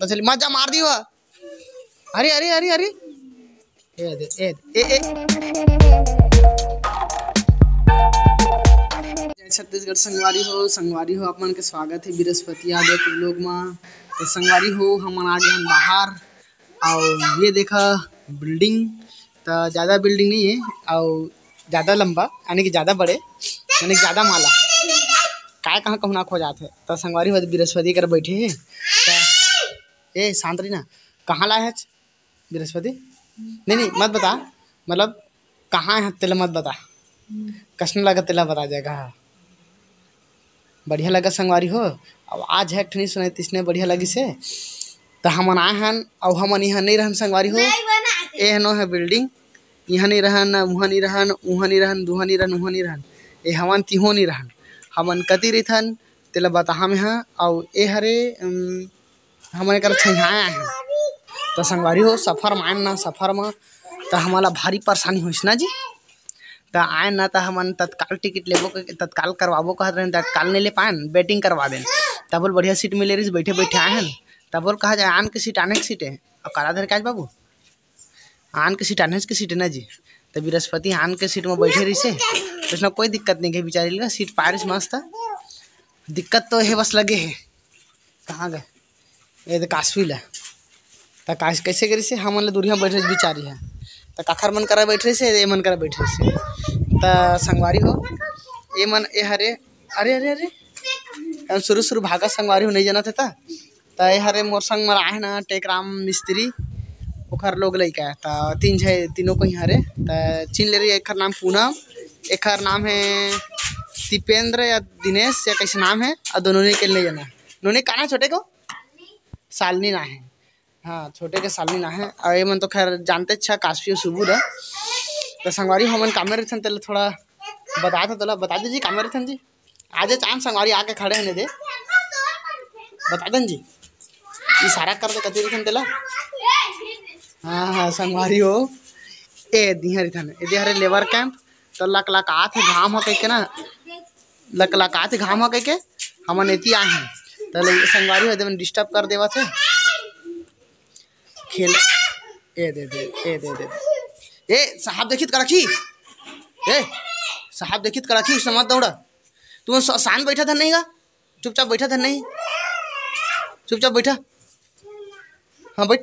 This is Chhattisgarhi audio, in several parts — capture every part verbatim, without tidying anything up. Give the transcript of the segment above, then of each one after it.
तो चली, मत जा, मार दियो। अरे, अरे, अरे, अरे। ए दे, ए, ए, ए। जय छत्तीसगढ़ संगवारी हो, संगवारी हो, आप मन के स्वागत हे बृहस्पति यादव के vlog मा। तो संगवारी हो, हमन आ गे हन बाहर, अउ ये देखा building, त ज्यादा building नहीं है, अउ ज्यादा लंबा, यानी कि ज्यादा बड़े, यानी कि ज्यादा माला। काय कहाँ कहूँ ना खो जात है। त संगवारी हो, बृहस्पति कर बैठे हे। त ए शांत रही ना, कहाँ लाए है बृहस्पति? नहीं, नहीं, मत बता, मतलब कहाँ है तेला मत बता, कसन लगा तेला बता जाएगा। हाँ, बढ़िया लगा संगवारी हो। अब आज है ठनी सुनाई, तिसने बढ़िया लगी से। त हमन आए हन, अउ हमन यहाँ नहीं रहन संगवारी हो। ए हनो है building, यहाँ नहीं रहन, उहाँ नहीं रहन, उहाँ नहीं रहन, दुहाँ नहीं रहन, उहाँ नहीं रहन, ए हमन तिहो नहीं रहन। हमन कति रहिथन, तेला बताहा में हा। अउ ए हरे, अम, हमन एकर छइहाए आए हन। त संगवारी हो, सफर में आएन ना, सफर में त हमन ला भारी परेशानी होइस ना जी। त आएन ना, त हमन तत्काल टिकट लेबो कहिके, तत्काल करवाबो कहत रहेन, तत्काल नहीं ले पाएन, waiting करवा देन। तब बोल बढ़िया सीट मिले रहिस, बैठे बैठे आए हन। तब बोल कहा जाए, आन के सीट, आने के सीट है। अब काला धर के आज बाबू, आन के सीट, आने के सीट है ना जी। त बृहस्पति आन के सीट में बैठे रहिसे, उसने कोई दिक्कत नहीं है, बिचारी लगा सीट पारिस मस्त। दिक्कत तो है बस लगे है। कहाँ गए? ये दे काशवी ला। त काश कैसे करिसे? हमन ले दूरिया बैठे बिचारी है। त काखर मन करा बैठे से, ये मन करा बैठे से। त संगवारी हो, ये मन, ये हरे, अरे, अरे, अरे। हम शुरू, शुरू भागा संगवारी हो, नहीं जाना थे त। त ये हरे मोर संग मर आहे ना, टेकराम मिस्त्री, ओखर लोग लइका। त तीन झे, तीनों को ही हरे। त चिन ले रही, एखर नाम पूनम, एखर नाम है दीपेंद्र या दिनेश या कैसे नाम है, और दोनों ने के नहीं जाना। नोनी का ना छोटे को? सालनी ना है। हाँ, छोटे के सालनी ना है। और ये मन तो खैर जानते अच्छा, काशवी और सुबुर है। तो संगवारी हमन कामे रहिथन, तेला थोड़ा बता दो, तोला बता दीजिए कामे रहिथन जी। आज चांद संगवारी आके खड़े हैं दे, बता देन जी, इशारा कर दे कति रहिथन तेला। हाँ, हाँ, संगवारी हो, ए दिहा रहिथन, ए दिहा रे labour camp, तो लकलकात हे घाम हो कहिके ना, लकलकात हे घाम हो कहिके हमन एती आए हैं। त ले संगवारी हो, एकदम disturb कर देवत हे। खेल, ए दे दे, ए दे दे। ए, साहब देखित कड़की। ए, साहब देखित कड़की, उसने मत दौड़ा। तू स-, शांत बैठा था नहीं गा? चुपचाप बैठा था नहीं? चुपचाप बैठा। हाँ, बैठ।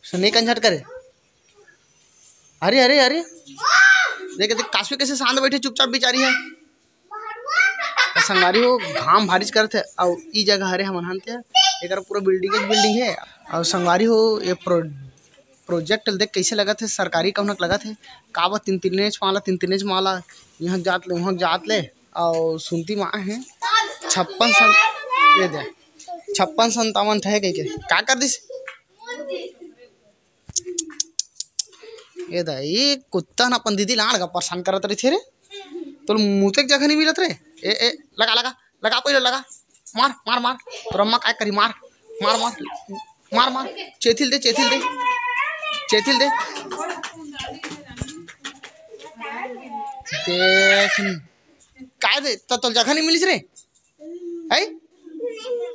सुने कंझट करे। अरे, अरे, अरे। देख, देख, काशवी कैसे शांत बैठे, चुपचाप बिचारी है। त संगवारी हो, घाम भारीच करत हे, अउ ई जगह हरे हमन हन ते, एकर पूरा building च building हे। अउ संगवारी हो, ये प्रो-, project ल देख कैसे लगत हे, सरकारी कौनक लगत हे, काबर तीन तीन नेच माला, तीन तीन नेच माला, यहाँ जात ले, वहाँ जात ले, अउ सुनती मा हे छप्पन सं-, ये दे, छप्पन संतावन ठे कहिके, का कर दिस? ए दा, ये कुत्ता न अपन दीदी लान का परेशान करत रहिथे रे। तोर मुते के जगह नहीं मिलत रे। ए, ए, लगा, लगा, लगा, पहले लगा। मार, मार, मार। तोर अम्मा काय करी, मार, मार, मार, मार, मार। चेथिल दे, चेथिल दे, चेथिल दे। देख न। काय दे, त तोर जगह नहीं मिलिस रे। है?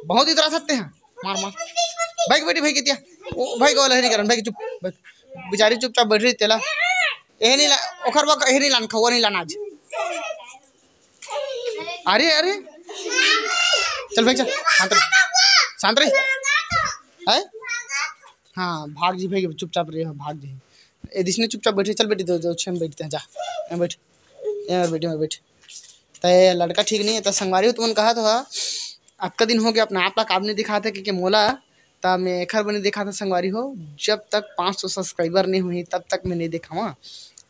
बहुत इतरा सकते हैं। मार, मार। भाई के बेटी, भाई के दिया। ओ, भाई को वाला नहीं करन, भाई के चुप। भाई, बेचारी चुपचाप बैठ रही तेला। ए नहीं ला, ओखर बा, ए नहीं लान, खवा नहीं लान आज। अरे, अरे। चल भाई, चल। शांत रह। शांत रह। है? हाँ, भाग जी भाई, चुपचाप रहे हो, भाग जी। ए, दिसने चुपचाप बैठे, चल बेटी, दो, दो, छे में बैठते हैं, जा। यहाँ बैठ। यहाँ बैठ, यहाँ बैठ। त ये लड़का ठीक नहीं है, त संगवारी हो तुमन कहा तो हा, अतका दिन हो गया अपने आप ला काब नहीं दिखाते कि, कि मोला, त मैं एखर बने दिखाता संगवारी हो, जब तक पाँच सौ subscriber नहीं हुई तब तक मैं नहीं दिखावा।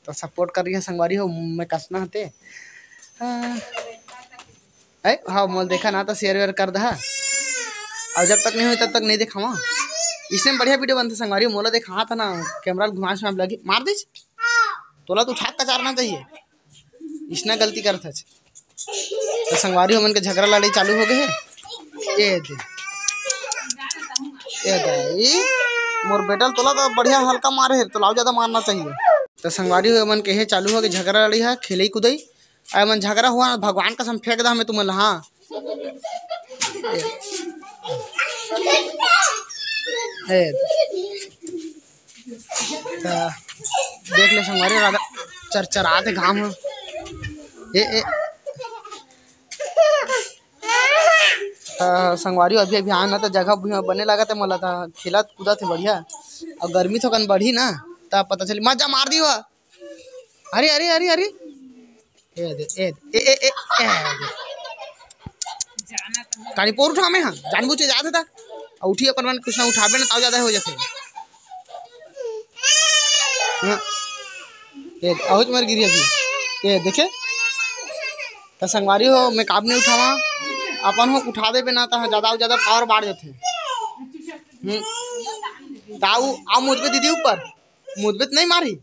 तो support कर रही है संगवारी हो, मैं कसना हते। हाँ। ए, हाँ, मोल देखा ना तो share वेयर कर दहा। और जब तक नहीं हुई तब तक नहीं दिखावा। इसमें बढ़िया video बनते संगवारी हो, मोला देखा था ना, camera घुमा से लगी, मार दीस। तोला तो उठा के कचारना चाहिए। इसने गलती करत हच। तो संगवारी हमन के झगड़ा लड़ाई चालू हो गए हे। ए दे। ए दे। ई मोर बेटा ल तोला तो बढ़िया हल्का मारे हे, तोला अउ ज्यादा मारना चाहिए। तो संगवारी हमन के हे चालू हो गए झगड़ा लड़ाई हा, खेलई कूदई। अरे मन झगड़ा हुआ ना, भगवान कसम फेंक दा हमें तुमन ला, हाँ। ए, त देख ले संगवारी, राधा चरचरात हे घाम ह। ए, ए, त संगवारी हो, अभी, अभी आए ना, त जगह भी बने लागत हे मोला, त खेलत कूदत हे बढ़िया। अउ गर्मी थोकन बढ़ी ना, त पता चली, मजा मार दी हो। अरे, अरे, अरे, अरे। ए दे, ए दे, ए, ए, ए, ए दे। कानी पोर उठा में, हाँ, जानबूझ के जात हे ता। अउ उठी अपन मन कुछ ना उठाबे ना, ताव ज्यादा हो जाथे। हाँ। ए, अहुच मर गिरी अभी। ए, देखे? त संगवारी हो, मैं काब नहीं उठावा। अपन हो उठा देबे ना, त ज्यादा, ज्यादा पावर बाढ़ जाथे। हम्म। ताऊ, आ मुदबे दीदी ऊपर। मुदबे त नहीं मारी।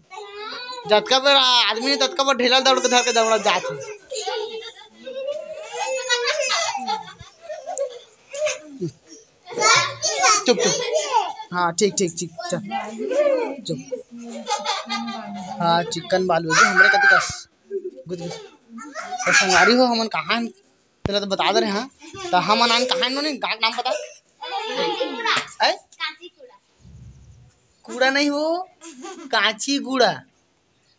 जतका बेर आदमी नहीं, ततका बेर ढेला दौड़ के धर के दौड़ा जात हे। चुप, चुप। हाँ, ठीक, ठीक, ठीक, चल। चुप। हाँ, चिकन बालू हे हमरे कति कस। गुद, गुद। त संगवारी हो, हमन कहाँ हन? तेला तो बता दे रहे, हाँ। त हमन आन कहाँ हन, नोनी? गाँव के नाम बता। ऐ? कूड़ा नहीं हो, कांची गुड़ा।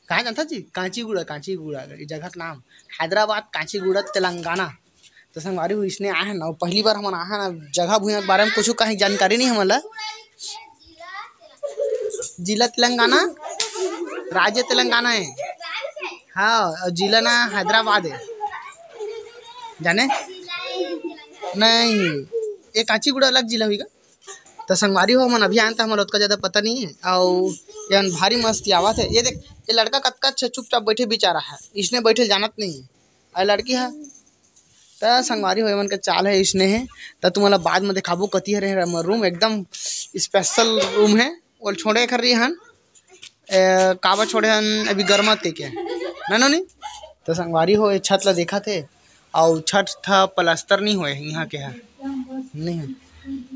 कहाँ जानता जी? कांची गुड़ा, कांची गुड़ा, ये जगह के नाम हैदराबाद, कांची गुड़ा, तेलंगाना। त संगवारी हो, इसने आए हन ना, पहली बार हमन आए हन ना, जगह भुइयां के बारे में कुछ कहीं जानकारी नहीं हमन ला। जिला तेलंगाना, राज्य तेलंगाना हे। हाँ, अउ जिला ना हैदराबाद हे। जाने? नहीं, ये कांची गुड़ा अलग जिला होही का? त संगवारी हो, हमन अभी आन, त हमन ओतका ज्यादा पता नहीं हे। अउ एमन भारी मस्ती आवत हे। ये देख, ये लड़का कतका अच्छा चुपचाप बैठे बिचारा हे, इसने बैठे जानत नहीं हे। अउ लड़की हे, त संगवारी हो, एमन के चाल हे, इसने हे। त तुमन ला बाद में दिखाबो, कति हरे रूम, एकदम स्पेशल रूम हे। ओल छोड़े कर रही हन, ए, काबर छोड़े हन, अभी गरमत के क्या, ना नोनी? त संगवारी हो, ये छत ला देखत हे, अउ छत था प्लास्टर नहीं होए, यहाँ के है नहीं है।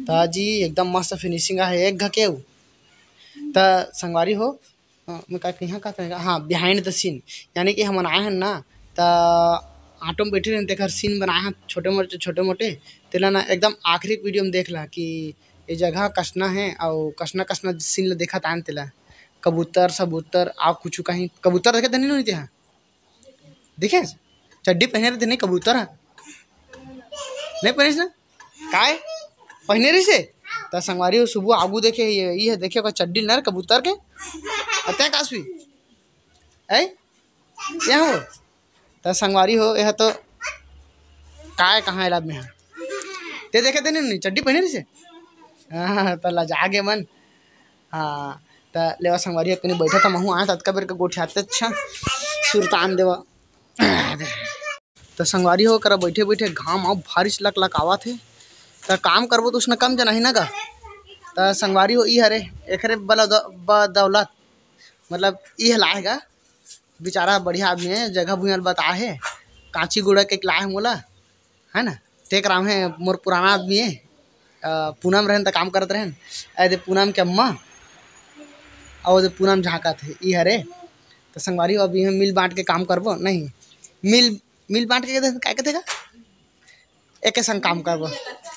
त जी एकदम मस्त फिनिशिंग आहे एक घकेऊ। त संगवारी हो, अ, मैं का कहाँ कहत रहेगा, हाँ, बिहाइंड द सीन, यानी कि हमन आए हन ना, त ऑटो में बैठे रहन, तेकर सीन बनाए हन छोटे मोटे, छोटे मोटे। तेला ना एकदम आखिरी वीडियो में देख ला कि ये जगह कसना हे अउ कसना कसना सीन ला देखत आन तेला। कबूतर सबूतर अउ कुछ कहीं कबूतर देखे त नहीं नोनी तेहा? देखे? चड्डी पहने रहिथे नहीं कबूतर ह? नहीं पहनिस ना? काय? पहने रहिसे? त संगवारी हो सुबह आगू देखे, ये, ये देखे ओकर चड्डी ल ना रे कबूतर के। अते कासवी? ऐ? ये हो? त संगवारी हो, यह तो काय कहाँ एला में हा? ते देखे ते नहीं, नहीं, चड्डी पहने रहिसे? हाँ, त लजा गे मन। हाँ, त लेवा संगवारी हो, कनी बैठा था, महू आया था, अतका बेर के गोठियाते, अच्छा, सुरतान देवा। त संगवारी हो, करा बैठे बैठे घाम अउ भारी लकलकावत हे। त काम करबो त उसने कम जना ही ना गा। त संगवारी हो, ई हरे, एकरे बल द-, बदौलत, मतलब, ई हला हे गा। बेचारा बढ़िया आदमी हे, जगह भुइयां ल बताए हे, कांची गुड़ा के लाए हे मोला, है ना? टेक राम हे, मोर पुराना आदमी हे। अ, पूनम रहन त काम करत रहन, ए दे पूनम के अम्मा, अउ दे पूनम झांकत हे, ई हरे। त संगवारी हो, अब इहाँ मिल बांट के काम करबो, नहीं? मिल, मिल बांट के कहते, काय कहते का? एके संग काम करबो,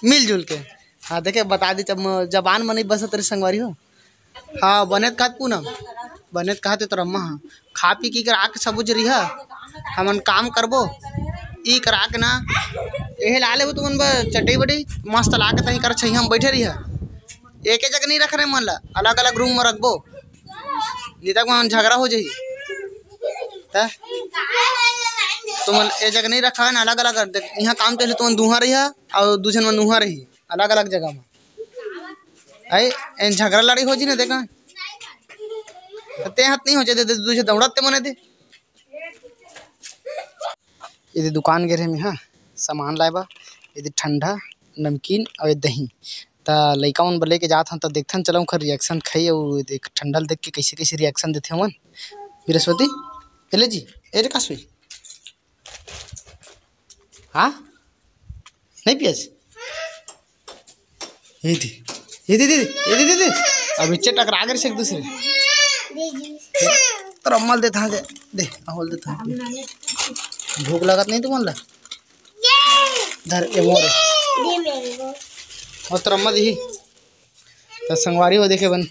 मिलजुल के। हाँ, देखे, बता दी, जब म-, जबान म नहीं बसत रही संगवारी हो। हाँ, बने त कहत पूनम, बने त कहत तोर अम्मा ह। खा पी के करा के सबो जरिहा, हमन काम करबो, ई करा के ना, एहे ला लेबो तुमन बर चटई बटई, मस्त ला के तहीं कर छइहां म बैठे रहिहा। एके जगह नहीं रख रहे मन ला, अलग-अलग रूम म रखबो, नहीं तक मन झगड़ा हो जाही। त तुमन ए जगह नहीं रखा है ना, अलग-अलग, देख, इहाँ काम चलही, तुमन दूहा रहिहा अउ दू झन मन उहाँ रही, अलग-अलग जगह म। आई, एन झगड़ा लड़ाई हो जी ना, देखा। ते हाथ नहीं हो जाए, दे, दे, दू झन दौड़त ते मने दे। एदे दुकान गे रहे मेहा सामान लाए बर, एदे ठंडा, नमकीन अउ ए दही। त लइका मन बर लेके जात हन, त देखथन, चला ओखर reaction खाई, अउ देख, ठंडा ल देख के कइसे, कइसे reaction देथे ओमन। बृहस्पति, ए ले जी, ए रे कासवी। हाँ? नहीं पियस? ये दे, ये दे, दे, दे, ये दे, दे, दे। अब इच्चे टकरा गए से एक दूसरे। तोर अम्मा ल देथा दे, दे, अहोल देथा दे। भूख लगत नहीं तुमन ला? धर, ये मोर। और तोर अम्मा दी। त संगवारी हो, देखे बन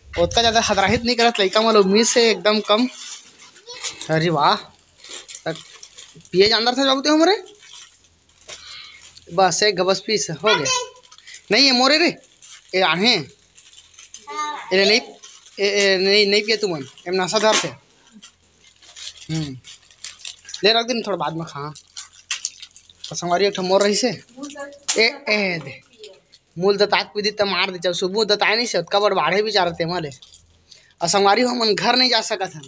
ओतका ज्यादा हदराहित नहीं करत लइका मन, उम्मीद से एकदम कम। अरे वाह, त पिए जानदार था बाबू ते हमरे। बस एक गबस पीस हो गए। नहीं, ये मोरे रे, ये आहे। ए, नहीं, ए, ए, नहीं, नहीं पिए तुमन, एम नशा धर से। हम्म, ले रख दिन, थोड़ा बाद में खा। त संगवारी एक ठो मोर रही से। ए, ए, दे। मूल दतात पीदी त मार दे, जब सुबह दताए नहीं से, ओतका बड़ बाढ़े बिचारा तेमा ले। अउ संगवारी हो, हमन घर नहीं जा सकत हन,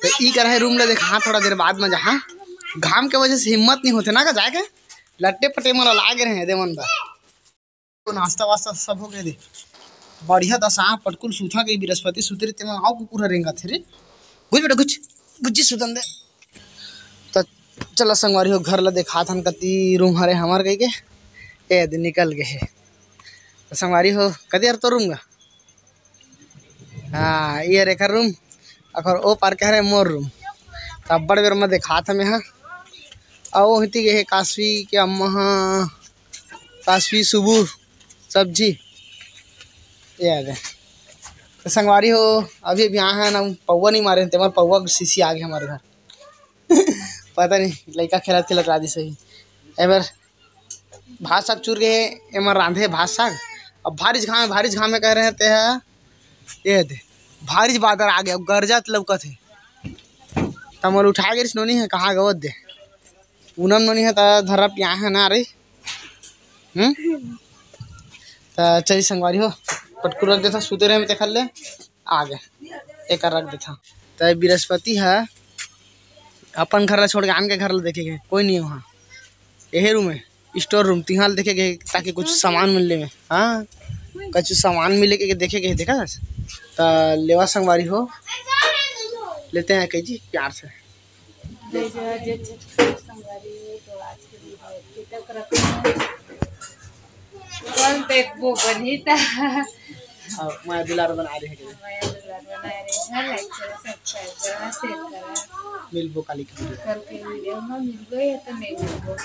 त ई कर हे रूम ले देखा, थोड़ा देर बाद में जहाँ घाम के वजह से हिम्मत नहीं होते ना का जाए के, लट्टे पट्टे मन लागे रहे दे मन दा। तो नाश्ता वास्ता सब हो गए दे, बढ़िया दसा पटकुल सूथा के बृहस्पति सुतरी तेमा आओ कुकुर रेंगा थे रे, घुच बेटा घुच, घुच जी सुतन दे। त चला संगवारी हो, घर ला देखात हन कति रूम हरे हमर कहिके। ए दे निकल गए हे। त संगवारी हो, कति हर तो रूम गा? हाँ, ये हरे एकर रूम, अगर ओ पार के हरे मोर रूम। त अब्बड़ बेर मैं देखात हन यहाँ। अउ ओहिती गए हे काशवी के अम्मा हा, काशवी सुबू सब्जी। ये आ गए। त संगवारी हो, अभी, अभी आए हैं ना, पौवा नहीं मारे हैं, तेमर पौवा के शीशी आ गए हमारे घर। पता नहीं, लइका खेलत खेलत राजी सही। एबर भात साग चूर गए, एमन रांधे भात साग। अब भारी घाम, भारी घाम में कह रहे थे, ये दे, भारी बादर आ गया, अब गरजत लौकत है। तमल उठा के नोनी है, कहाँ गवत दे, पूनम नोनी है, त धरा पिया है ना रे। हम्म, त चली संगवारी हो, पटकू रख देता, सुते रहे में देखल ले, आ गए, एक रख देता। त बृहस्पति है, अपन घर ला छोड़ के आन के घर ला देखे के कोई नहीं है वहाँ। यही रूम है, स्टोर रूम, तिहां ला देखे के, ताकि कुछ सामान मिलने में, हाँ, कुछ सामान मिले के देखे के, देखा। त लेवा संगवारी हो, लेते हैं कई जी प्यार से। जय जोहार, जय छत्तीसगढ़ संगवारी हो, तो आज के वीडियो एतके तक रखना है। कल देखबो बनी ता। और मैं दुलार बना रहे हैं। मैं दुलार बना रहे हैं। लाइक करो, सब्सक्राइब करो, शेयर करो। मिलबो काली की वीडियो। कल के वीडियो में मिलबो या तो नहीं मिलबो।